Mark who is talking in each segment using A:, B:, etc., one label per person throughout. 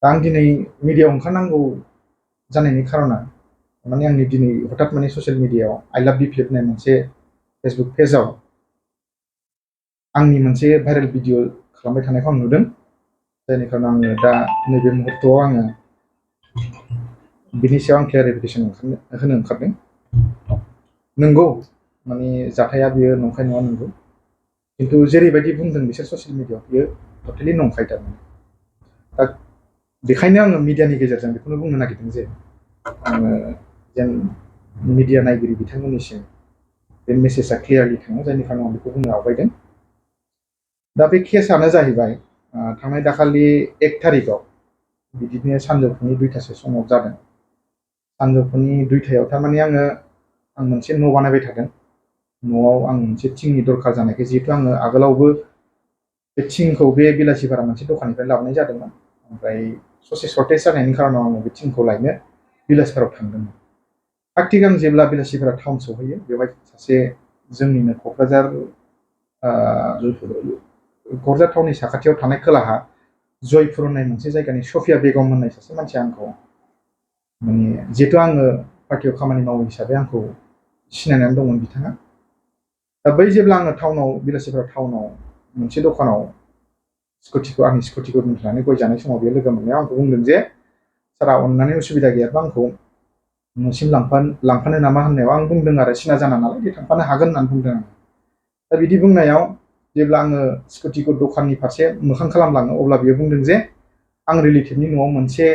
A: दा आं दिनै मिडियायाव ओंखारनांगौ जानायनि खारना माने आंनि दिनै हठात माने ससियेल मिडियायाव आइ लाभ बिप्लिब होननाय मोनसे फेसबुक पेजाव आंनि मोनसे भाइरेल भिडिअ खालामबाय थानायखौ आं नुदों, जायनि खारनाव आङो दा नैबे मुहूर्तआव आङो बिनि सायाव आं क्लियारिफिकेसन होनो ओंखारदों। नंगौ माने जाथाया बियो नंखाय नङा, नंगौ, खिन्थु जेरैबायदि बुंदों बिसोर ससियेल मिडियायाव बियो टटेलि नंखाय। थारमाने दा बेखायनो आङो मिडियानि गेजेरजों बेखौनो बुंनो नागिरदों जे आङो जेन मिडिया नायगिरि बिथांमोननिसिम बे मेसेजआ क्लियारलि थाङो, जायनि खारनाव आं बेखौ बुंनो आवगायदों। दा बे केसआनो जाहैबाय थांनाय दाखालि 1 तारिखआव बिदिनो सानजौफुनि 2टासो समाव जादों। सानजौफुनि 2टायाव थारमाने आं मोनसे न' बानायबाय थादों। न'आव आं मोनसे थिंनि दरखार जानायखाय, जिहेतु आङो आगोलावबो बे थिंखौ बे बिलासिपारा मोनसे दखाननिफ्राय लाबोनाय जादोंमोन, ओमफ्राय ससे सर्टेज जानायनि खारनाव आङो बे थिंखौ लायनो बिलासिपारायाव थांदोंमोन। थाग थिग आं जेब्ला बिलासिपारा टाउन सहैयो, बेवहाय सासे जोंनिनो क'क्राझार टाउननि साखाथियाव थानाय खोलाहा जयपुर होननाय मोनसे जायगानि सफिया बेगम होननाय सासे मानसिया आंखौ माने, जिहेतु आङो पार्टियाव खामानि मावो हिसाबै आंखौ सिनायनानै दंमोन बिथाङा। दा बै जेब्ला आङो टाउनाव बिलासिपारा टाउनाव मोनसे दखानाव आंनि स्कुटिखौ दोनथ'नानै गय जानाय समाव बे लोगो मोननायाव आंखौ बुंदों जे सारा अननानै उसुबिदा गैयाबा आंखौ न'सिम लांफानो नामा होननायाव आं बुंदों आरो सिना जाना नालाय दे थांफानो हागोन होननानै बुंदों आं। दा बिदि बुंनायाव जेब्ला आङो स्कुटिखौ दखाननि फारसे मोखां खालामलाङो, अब्ला बियो बुंदों जे आं रिलेटिभनि न'आव मोनसे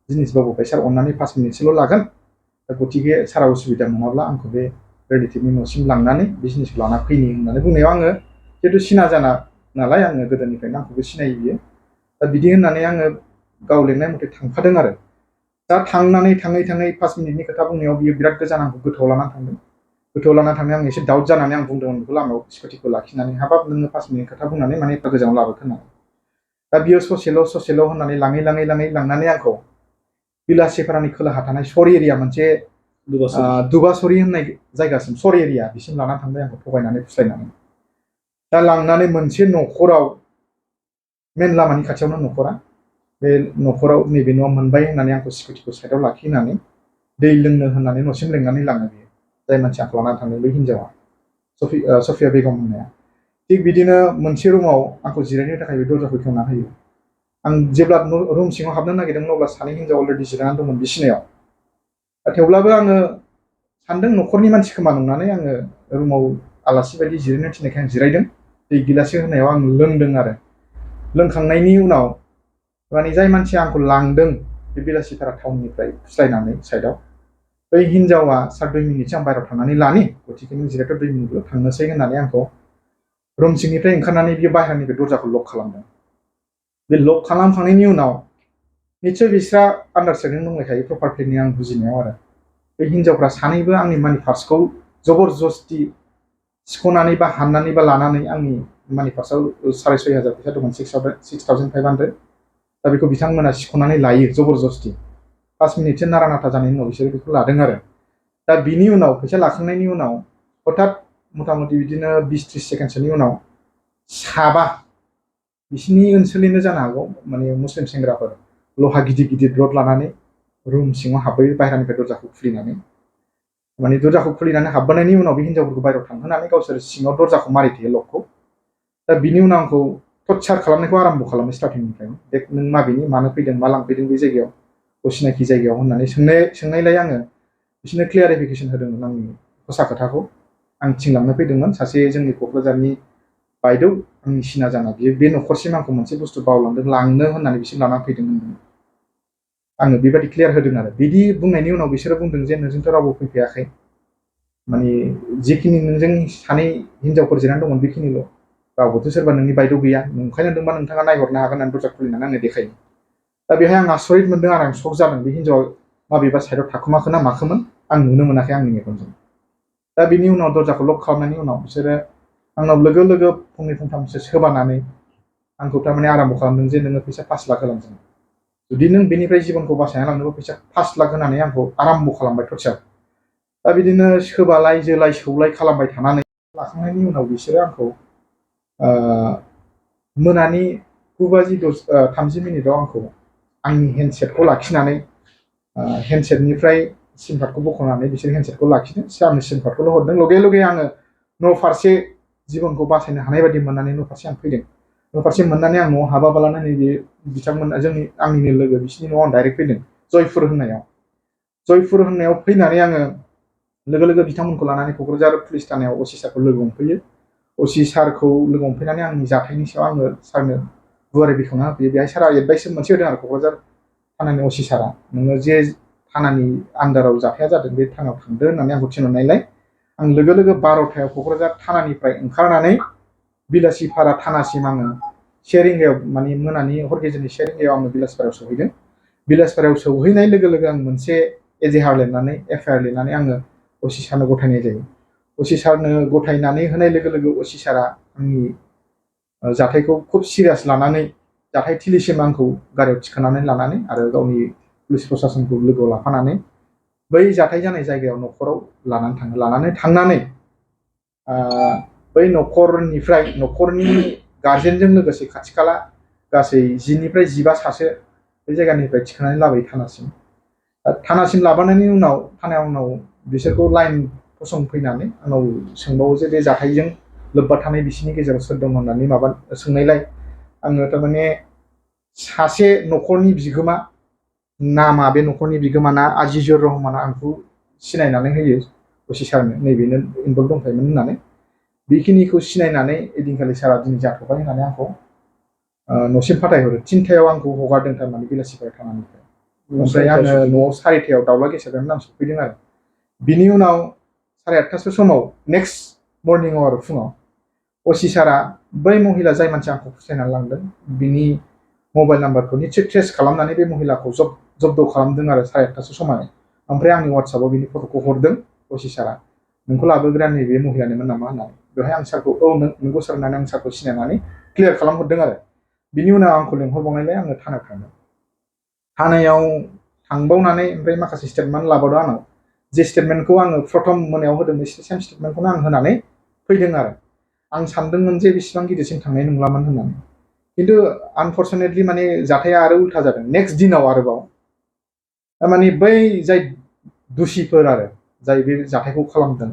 A: जिनिस बावबोबाय सार, अननानै 5 मिनिटसोल' लागोन, दा गतिके सारा उसुबिदा मोनाब्ला आंखौ बे रिलेटिभनि न'सिम लांनानै बे जिनिसखौ लाना फैनि होननानै बुंनायाव आङो जिहेतु सिना जाना नालाय, आङो गोदोनिफ्रायनो आंखौबो सिनायो बियो। दा बिदि होननानै आङो गाव लेंनाय मथे थांफादों आरो। दा थांनानै थाङै 5 मिनिटनि खोथा बुंनायाव बियो बिराद गोजान आंखौ गोथौआव लानानै थांदों। गोथौआव लाना थांनायाव आं एसे दाउट जानानै आं बुंदोंमोन बेखौ लामायाव स्कुटिखौ लाखिनानै, हाबाब नोङो 5 मिनिट खोथा बुंनानै माने एफा गोजानाव लाबोखो होननानै। दा बियो ससेल' होननानै लाङै लांनानै आंखौ बिलासिपारानि खोलाहा थानाय सर एरिया, मोनसे दुबासरि होननाय जायगासिम, सर एरिया बिसिम लानानै थांबाय आंखौ थगायनानै फुस्लायनानै। दा लांनानै मोनसे न'खराव, मेन लामानि खाथियावनो न'खरा, बे न'खराव नैबे न'आ मोनबाय होननानै आंखौ स्कुटिखौ साइडआव लाखिनानै दै लोंनो होननानै न'सिम लेंनानै लाङो बियो, जाय मानसि आंखौ लानानै थांदों बै हिनजावा सफिया बेगम होननाया। थिग बिदिनो मोनसे रुमाव आंखौ जिरायनो थाखाय बे दरजाखौ खेवना होयो। आं जेब्ला रुम सिङाव हाबनो नागिरदोंमोन, अब्ला सानै हिनजाव अलरेडि जिरायनानै दंमोन बिसिनायाव। थेवब्लाबो आङो सानदों न'खरनि मानसि खोमा नंनानै आङो रुमाव आलासि बायदि जिरायनो थिननायखाय आं जिरायदों। दै गिलाससे होनायाव आं लोंदों आरो। लोंखांनायनि उनाव माने जाय मानसिया आंखौ लांदों बे बिलासिपारा टाउननिफ्राय फुस्लायनानै साइडआव, बै हिनजावा सार 2 मिनिटसो आं बाहेरायाव थांनानै लानि, गतिके नों जिरायथ' 2 मिनिटल' थांनोसै होननानै आंखौ रुम सिंनिफ्राय ओंखारनानै बियो बाहेरनिफ्राय दरजाखौ लक खालामदों। बे लक खालामखांनायनि उनाव निस्सय बिस्रा आन्डारस्टेन्डिं दंलायखायो प्रपारटिनि, आं बुजिनायाव आरो। बे हिनजावफ्रा सानैबो आंनि मानि पार्सखौ जबरजस्ति सिख'नानै बा हाननानै बा लानानै, आंनि मानि पार्सआव 6,500 फैसा दंमोन, 6,500। दा बेखौ बिथांमोना सिख'नानै लायो जबरजस्ति। 5 मिनिटसो नारा नाथा जानायनि उनाव बिसोरो बेखौ लादों आरो। दा बिनि उनाव फैसा लाखांनायनि उनाव हठात मथा मथि बिदिनो 20-30 सेकेन्डसोनि उनाव साबा, बिसिनि ओनसोलनिनो जानो हागौ, माने मुस्लिम सेंग्राफोर, लहा गिदिर रड लानानै रुम सिङाव हाबबोयो बाहेरानिफ्राय दरजाखौ खुलिनानै। माने दरजाखौ खुलिनानै हाबबोनायनि उनाव बे हिनजावफोरखौ बाहेरायाव थांहोनानै गावसोर सिङाव दरजाखौ मारिथेयो, लकखौ। दा बिनि उनाव आंखौ टर्चार खालामनायखौ आराम्भ खालामो स्टार्टिंनिफ्रायनो। दे नों माबेनि, मानो फैदों, मा लांफैदों बे जायगायाव, असिनाखि जायगायाव होननानै सोंनायलाय आङो बिसोरनो क्लियारिफिकेसन होदोंमोन आंनि हसा खोथाखौ। आं थिं लांनो फैदोंमोन, सासे जोंनि क'क्राझारनि बायदेव आंनि सिना जाना, बियो बे न'खरसिम आंखौ मोनसे बुस्थु बावलांदों, लांनो होननानै बिसोर लानानै फैदोंमोन। आङो बेबायदि क्लियार होदों आरो। बिदि बुंनायनि उनाव बिसोरो बुंदों जे नोंजोंथ' रावबो फैफायाखै, माने जिखिनि नोंजों सानै हिनजावफोर जिरायनानै दंमोन बेखिनिल', रावबोथ' सोरबा नोंनि बायदेव गैया, नंखाय नंदोंबा नोंथाङा नायहरनो हागोन होननानै दरजा खुलिनानै आंनो देखायो। दा बेहाय आं आसरित मोनदों आरो, आं शक जादों। बे हिनजावा माबेबा साइडआव थाखुमाखोना माखोमोन, आं नुनो मोनाखै आंनि मेगनजों। दा बिनि उनाव दरजाखौ लक खालामनायनि उनाव बिसोरो आंनाव लोगो फंनै फंथामसो सोबानानै आंखौ थारमाने आराम्भ खालामदों जे नोङो फैसा 5 लाख होलांगोन, जुदि नों बेनिफ्राय जिबनखौ बासायना लांनोबा फैसा 5 लाख होनानै आंखौ आराम्भ खालामबाय टर्चार। दा बिदिनो सोबालाय जोलाय सौलाय खालामबाय थानानै लाखांनायनि उनाव बिसोरो आंखौ मोनानि 9:30 आंखौ आंनि हेन्डसेटखौ लाखिनानै हेन्डसेटनिफ्राय सिम कार्डखौ बख'नानै बिसोर हेन्डसेटखौ लाखिदों आंनो सिम कार्डखौल' हरदों लगे लगे आङो न' फारसे जिबनखौ बासायनो हानाय बायदि मोननानै न' फारसे आं फैदों न' फारसे मोननानै आं न'आव हाबाबालानो नैबे बिथांमोना आंनिनो लोगो बिसिनि न'आव आं डाइरेक्ट फैदों जयपुर होननायाव फैनानै आङो लोगो लोगो बिथांमोनखौ लानानै क'क्राझार पुलिस थानायाव असि सारखौ लोगो हमफैयो असि सारखौ लोगो हमफैनानै आंनि जाथायनि सायाव आङो सारनो गुवारै बेखेवना होफैयो बेहाय सारा एडभाइस मोनसे होदों आरो क'क्राझार थानानि असि सारा नोङो जे थानानि आन्दाराव जाथाया जादों बे थानायाव थांदो होननानै आंखौ थिनहरनायलाय आं लोगो लोगो 12टायाव क'क्राझार थानानिफ्राय ओंखारनानै बिलासिपारा थानासिम आङो 1 रिंगायाव माने मोनानि हर गेजेरनि 1 रिंगायाव आङो बिलासिपारायाव सहैदों बिलासिपारायाव सौहैनाय लोगो लोगो आं मोनसे एजेहार लिरनानै एफआइआर लिरनानै आङो असि सारनो गथायनाय जायो असि सारनो गथायनानै होनाय लोगो लोगो असि सारा आंनि जाथायखौ खुब सिरियास लानानै जाथाय थिलिसिम आंखौ गारियाव थिखोनानै लानानै आरो गावनि पुलिस प्रशासनखौ लोगोआव लाफानानै बै जाथाय जानाय जायगायाव न'खराव लानानै थांनानै बै न'खरनि गार्जेनजों लोगोसे खाथि खाला गासै 10 निफ्राय 15 सासो बे जायगानिफ्राय थिखोनानै लाबोयो थानासिम लाबोनायनि उनाव थानायाव बिसोरखौ लाइन फसंफैनानै आंनाव सोंबावो जे बे जाथायजों लोब्बा थानाय बिसिनि गेजेराव सोर दं होननानै सोंनायलाय आङो थारमाने सासे न'खरनि बिगोमा नामा बे न'खरनि बिगोमाना आजिजुर रहमाना आंखौ सिनायनानै होयो असि सारनो नैबेनो इनभल्भ दंखायोमोन होननानै बेखिनिखौ सिनायनानै एदिनखालि सारा दिनै जाथ'बाय होननानै आंखौ न'सिम फाथायहरो 3टायाव आंखौ हगारदों थारमाने बिलासिपारा थानानिफ्राय ओमफ्राय आङो न'आव 4टायाव दाउला गेसेरदोंमोन आं सफैदों आरो बिनि उनाव 8:30 समाव नेक्स्ट मर्निंआव आरो फुङाव असि सारा बै महिला जाय मानसि आंखौ फसायनानै लांदों बिनि मबाइल नाम्बारखौ निश्चय ट्रेस खालामनानै बे महिलाखौ जब्द खालामदों आरो 8:30 समाव ओमफ्राय आंनि वाट्सएपआव बिनि फट'खौ हरदों असि सारा नोंखौ लाबोग्राया नैबे महिलानोमोन नामा होननानै बेवहाय आं सारखौ नोंगौ सार होननानै आं सारखौ सिनायनानै क्लियार खालामहरदों आरो बिनि उनाव आंखौ लेंहरबावनायलाय आङो थानायाव थांदों थानायाव थांबावनानै ओमफ्राय माखासे स्टेटमेन्ट लाबावदों आंनाव जे स्टेटमेन्टखौ आङो प्रथम मोनायाव होदों सेम स्टेटमेन्टखौनो आं होनानै फैदों आरो आं सानदोंमोन जे बेसेबां गिदिरसिम थांनाय नंलामोन होननानै खिन्थु आनफर्चुनेटलि माने जाथाया आरो उल्था जादों नेक्स्ट दिनाव आरोबाव माने बै जाय दुसिफोर आरो जाय बे जाथायखौ खालामदों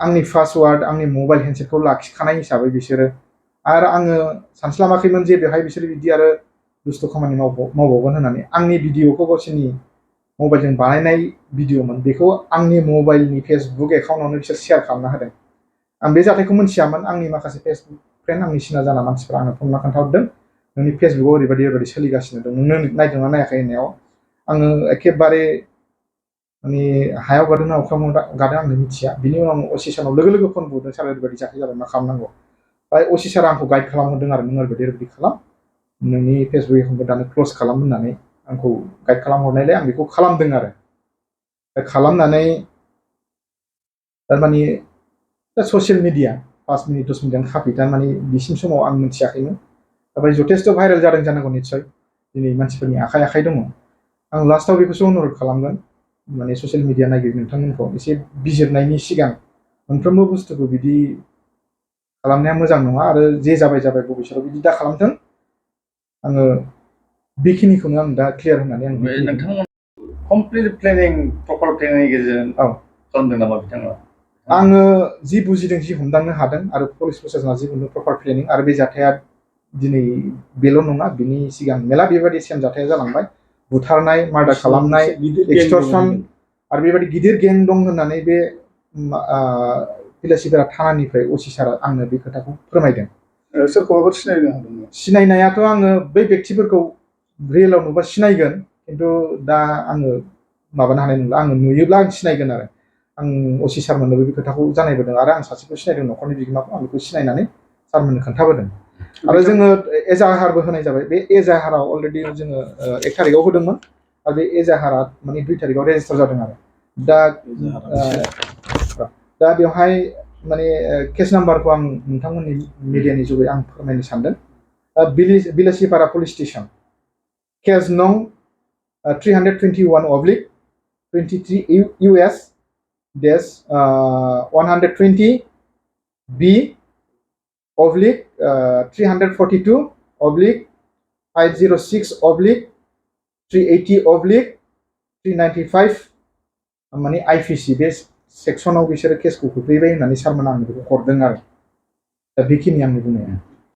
A: आंनि पासवार्ड आंनि मबाइल हेन्डसेटखौ लाखिखानाय हिसाबै बिसोरो आरो आङो सानस्लाबाखैमोन जे बेवहाय बिसोरो बिदि आरो दुस्थ' खामानि मावबावगोन होननानै आंनि भिडिअखौ गावसोरनि मबाइलजों बानायनाय भिडिअमोन बेखौ आंनि मबाइलनि फेसबुक एकाउन्टआवनो बिसोर शेयार खालामना होदों आं बे जाथायखौ मिथियामोन आंनि माखासे फेसबुक फ्रेन्ड आंनि सिना जाना मानसिफ्रा आंनो फन खोन्थाहरदों नोंनि फेसबुकआव ओरैबायदि सोलिगासिनो दं नों नायदोंना नायाखै होननायाव आङो एखेबारे माने हायाव गादों ना अख्राङाव गादों आंनो मिथिया बिनि उनाव असि सारनाव लोगो लोगो फन बुदों सार ओरैबायदि जाथाय जाबाय मा खालामनांगौ ओमफ्राय असि सारा आंखौ गाइड खालामहरदों आरो नों ओरैबायदि खालाम नोंनि फेसबुक एकाउन्टखौ दानो क्ल'ज खालाम होननानै आंखौ गाइड खालामहरनायलाय आं बेखौ खालामदों आरो खालामनानै थारमाने ससियेल मिडिया 5 मिनिट 10 मिनिट खाफै थारमाने बिसिम समाव आं मिथियाखैमोन ओमफ्राय जथेस्थ' भाइरेल जादों जानांगौ निस्सय दिनै मानसिफोरनि आखाइ दङ आं लास्टाव बेखौसो अनुरद खालामगोन माने ससियेल मिडिया नायगिरि नोंथांमोनखौ एसे बिजिरनायनि सिगां मोनफ्रोमबो बुस्थुखौ बिदि खालामनाया मोजां नङा आरो जे जाबाय बिसोरो बिदि दा खालामथों आङो बेखिनिखौनो आं दा क्लियार होननानै आं
B: नोंथांमोन कमप्लिट प्लेनिं प्रपार प्लेनिंनि गेजेरजों खालामदों नामा बिथाङा
A: आङो जि बुजिदों जि हमदांनो हादों आरो पुलिस प्रशासना जि बुंदों प्रपार प्लेनिं आरो बे जाथाया दिनै बेल' नङा बिनि सिगां मेला बेबायदि सेम जाथाया जालांबाय बुथारनाय मार्डार खालामनाय एक्सटर्सन आरो बेबायदि गिदिर गें दं होननानै बे बिलासिपारा थानानिफ्राय असि सारा आंनो बे खोथाखौ फोरमायदों
B: सोरखौबाफोर सिनायनो हादों
A: सिनायनायाथ' आङो बै बेक्तिफोरखौ रियेलाव नुबा सिनायगोन खिन्थु दा आङो माबानो हानाय नंला आङो नुयोब्ला आं सिनायगोन आरो आं असि सारमोननोबो बे खोथाखौ जानायबोदों आरो आं सासेखौ सिनायदों न'खरनि बिगोमाखौ आं बेखौ सिनायनानै सारमोननो खोन्थाबोदों आरो जोङो एजाहारबो होनाय जाबाय बे एजाहाराव अलरेडि जोङो 1 तारिखआव होदोंमोन आरो बे एजाहारा माने 2 तारिखआव रेजिस्टार जादों आरो दा बेवहाय माने केस नाम्बारखौ आं नोंथांमोननि मिडियानि जुगै आं फोरमायनो सानदों बिलासिपारा पुलिस स्टेसन केस नं 321/23 US -120 B/342/506/20 380/395 माने IPC बे सेक्सनाव बिसोरो केसखौ खोख्लैबाय होननानै सारमोना आंनो बेखौ हरदों आरो दा बेखिनि आंनि बुंनाया